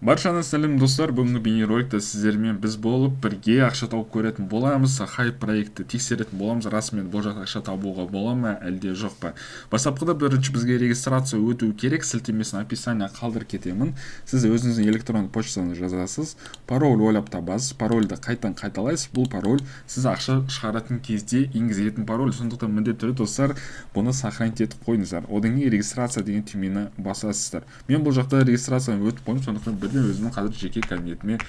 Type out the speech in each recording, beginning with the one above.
Баршаңызға сәлем, достар! Бүгінгі бейнероликте сіздермен біз болып бірге ақша тауып көретін боламыз, хайп проектті тексеретін боламыз. Расымен бұл жақта ақша табуға бола ма, әлде жоқ па? Бастапқыда бірінші бізге регистрация өту керек. Сілтемесін описание қалдырып кетемін. Сіз өзіңіздің электронды почтаңызды жазасыз, пароль ойлап табасыз, парольді қайтадан қайталайсыз. Бұл пароль сіз ақша шығаратын кезде енгізетін пароль, сондықтан міндетті түрде, достар, бұны сохранить етіп қойыңыздар. Одан кейін «Регистрация» деген түймені басасыздар. Мен бұл жақта регистрацияны өтіп қойдым, сондықтан бірден өзімнің қазір жеке кабинетіме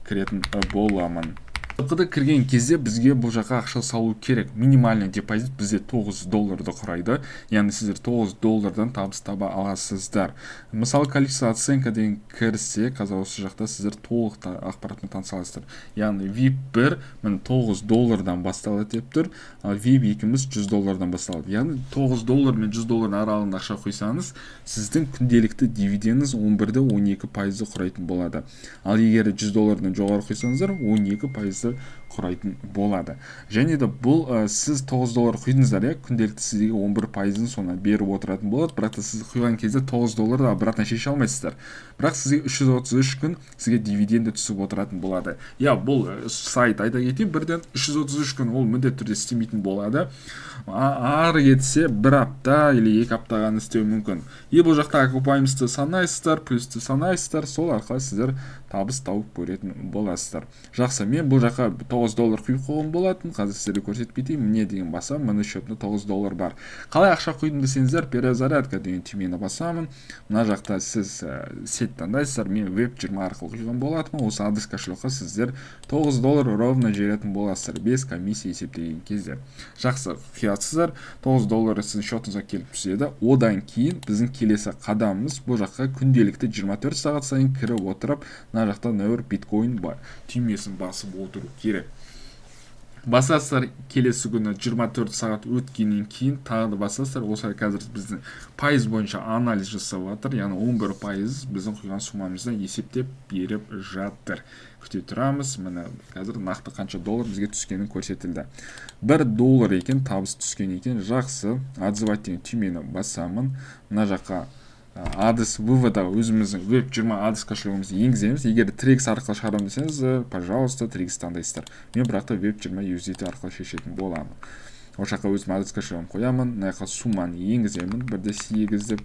кіретін боламын. Бастапқыда кірген кезде бізге бұл жаққа ақша салу керек. Минимальный депозит бізде 9 долларды құрайды, яғни сіздер 9 доллардан табыс таба аласыздар. Мысалы, «Количество оценка» деген кірсе, қазір осы жақта сіздер толық ақпаратпен таныса аласыздар. Яғни VIP 1, міне, 9 доллардан басталады деп тұр, ал VIP 2-міз 100 доллардан басталады. Яғни 9 доллар мен 100 доллардың аралығында ақша құйсаңыз, сіздің күнделікті дивидендіңіз 11-де 12 пайызды құрайтын болады. Ал егер 100 доллардан жоғары құйсаңыздар, 12 пайызды құрайтын болады. Және де бұл сіз 9 доллар құйдыңыздар, иә, күнделікті сізге 11 пайызын соны беріп отыратын болады. Бірақ та сіз құйған кезде 9 долларды обратно шеше алмайсыздар, бірақ сізге 333 күн сізге дивиденді түсіп отыратын болады. Иә, бұл сайт, айта кетейін бірден, 333 күн ол міндетті түрде істемейтін болады. Ары кетсе бір апта или 2 апта ғана істеуі мүмкін. И бұл жақта окупаемостьті санайсыздар, плюсті санайсыздар, сол арқылы сіздер табыс тауып көретін боласыздар. Жақсы, мен бұл жаққа 9 доллар құйып қойған болатын, қазір сіздерге көрсетіп кетейін. «Міне» деген басамын, міне, счетымда 9 доллар бар. Қалай ақша құйдым десеңіздер, «Перезарядка» деген түймені басамын. Мына жақта сіз сеть таңдайсыздар. Мен BEP 20 арқылы құйған болатынмын. Осы адрес кошелекқа сіздер 9 доллар ровно жіберетін боласыздар, без комиссия есептеген кезде. Жақсы, құясыздар, 9 доллар сіздің счетыңызға келіп түседі. Одан кейін біздің келесі қадамымыз бұл жаққа күнделікті 24 сағат сайын кіріп отырып, мына жақта нәуір биткоин түймесін басып отыру керек. Басасыздар, келесі күні 24 сағат өткеннен кейін тағы да басасыздар. Осылай қазір біздің пайыз бойынша анализ жасап жатыр, яғни 11% біздің құйған суммамыздан есептеп беріп жатыр. Күте тұрамыз. Міне, қазір нақты қанша доллар бізге түскенін көрсетілді. 1 доллар екен, табыс түскен екен. Жақсы, «Отзывать» деген түймені басамын. Мына жаққа адрес вывода өзіміздің BEP 20 адрес кошелегімізді енгіземіз. Егер TRX арқылы шығарамын десеңіз, пожалуйста, TRX таңдайсыздар. Мен бірақ та BEP 20 USDT арқылы шешетін боламын. Ол жаққа өзім адрес кошелегімді қоямын, мына жаққа сумманы енгіземін, 1,8 деп.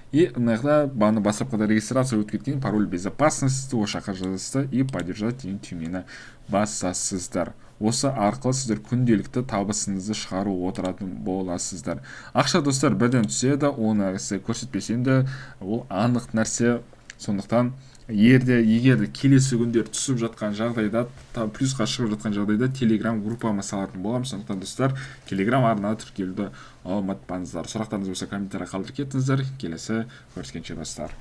И мына жақта бағана бастапқыда регистрация өтіп кеткен пароль безопасности осы жаққа жазасыздар и «Поддержать» деген түймені басасыздар. Осы арқылы сіздер күнделікті табысыңызды шығарып отыратын боласыздар. Ақша, достар, бірден түседі, оны сізге көрсетпесем де, ол анық нәрсе. Сондықтан егер де келесі күндер түсіп жатқан жағдайда, плюсқа шығып жатқан жағдайда, Телеграм группама салатын боламын. Сондықтан, достар, Телеграм арнаға тіркелуді ұмытпаңыздар. Сұрақтарыңыз болса, комментарий қалдырып кетіңіздер. Келесі көріскенше, достар!